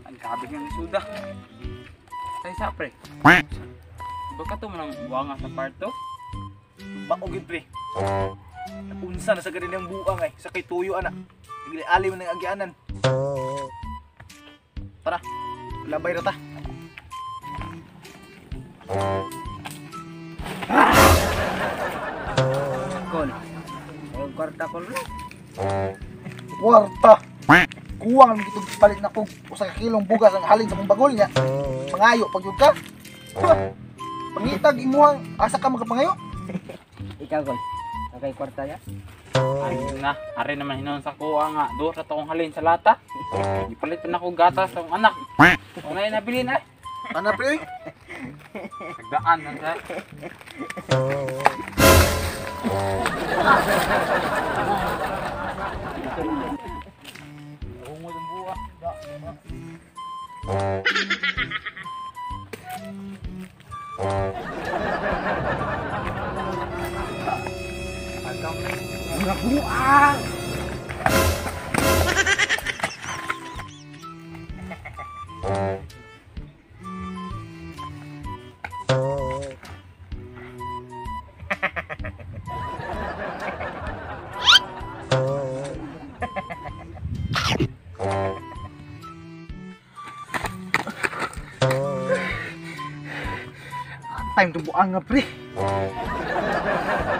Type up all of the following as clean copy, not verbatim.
Ang kabig ng isuda. Tay sa pre. Baka to man ang buanga sa parto. Bako gid pre. Napunsa na sa ganin ang buang ay sa kay tuyo ana. Nagli-ali man ang agianan. Tara, labay ra ta. Kol. Og kwarta kol. Kwarta. Kuwang ang gitong palit na kog usa ka kilong bugas ang halin sa mong bagol niya. Pangayo pag yun ka. Pangitag imuhang asa ka makapangayo. Ikaw kol. Nakay kwarta ya? Ay na, are naman hinon sa kuha nga. Duha ra to kong halin sa lata. Gipalit pa na ko gatas sa akong anak. Unay nabili na. Ana pre. Nagdaan na sa. Mga buang. Time to buang nga pre.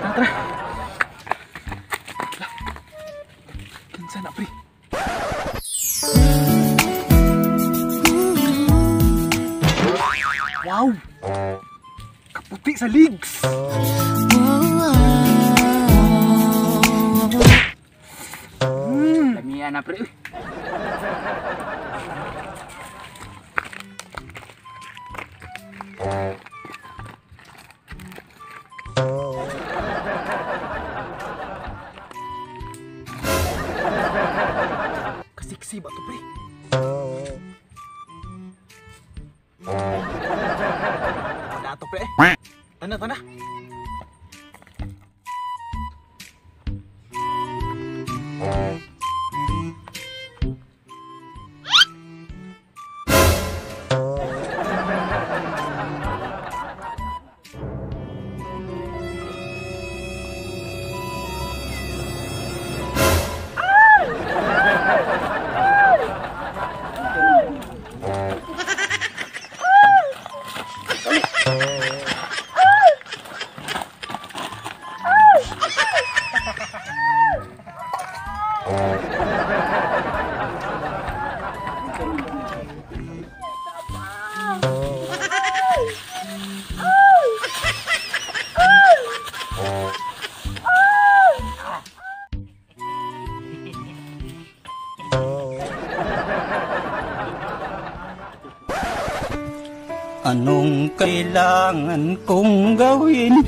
Tara, tara. Kinsa na pre? Wow! Kaputi sa leagues! Lamian na pre. Kasiksi ba to pre? Wala to pre. Tana, tana. Anong kailangan kong gawin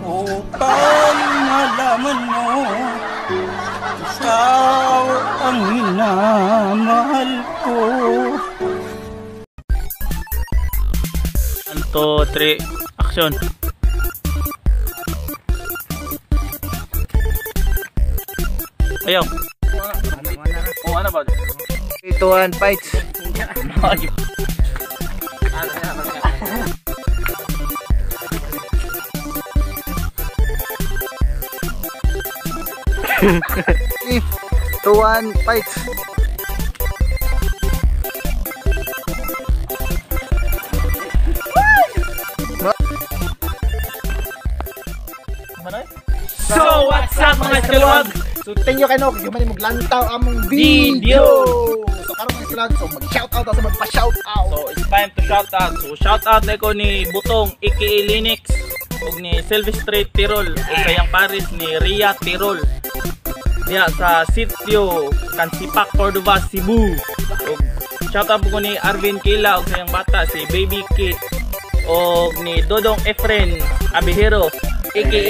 upang malaman mo ikaw ang minamahal ko? 1, 2, 3, action! Ayaw! Oh, ano ba? 3, 2, 1, fights! 3, 2, 1, fights! So what's up mga kaluwag? So thank you kay no, kay man mo glantaw among video. Video. karon mga sila, so mag-shout out sa magpa-shout out. So it's time to shout out. So shout out ko ni Butong aka Linux ug ni Silvestre Tirol ug sayang Paris ni Ria Tirol. Diha sa sitio Kansipak, Cordova, Cebu. Ug shout out ko ni Arvin Kila ug sayang bata si Baby Kit ug ni Dodong Efren Abihero aka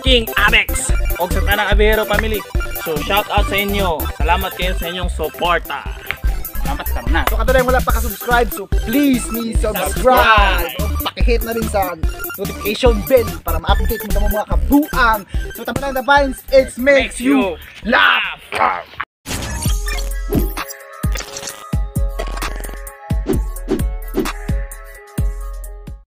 King Abex ug sa tanang Abihero family. So shout out sa inyo. Salamat kayo sa inyong suporta. Salamat karon na. So kato wala pa ka-subscribe, so please me subscribe. O paki-hit na rin sa notification bell para ma-update mo sa mga kabuang. So tapos na the vines, it makes you laugh.